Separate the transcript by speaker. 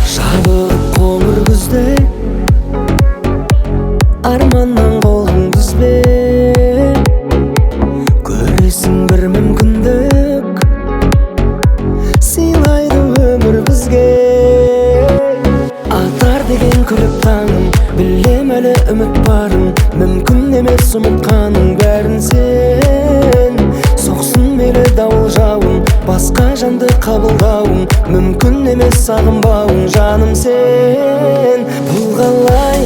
Speaker 1: Жабығып қоңыр күзде, арманнан қолыңды үзбе. Көресің, бір мүмкіндік сыйлайды өмір бізге. Атар деген күліп таңым, білем, әлі үміт барын. Мүмкін емес ұмытқаның бәрін сен. Соқсын мейлі дауыл, жауын, басқа жанды қабылдауың мүмкін емес, сағынбауың, жаным, сен. Бұл қалай?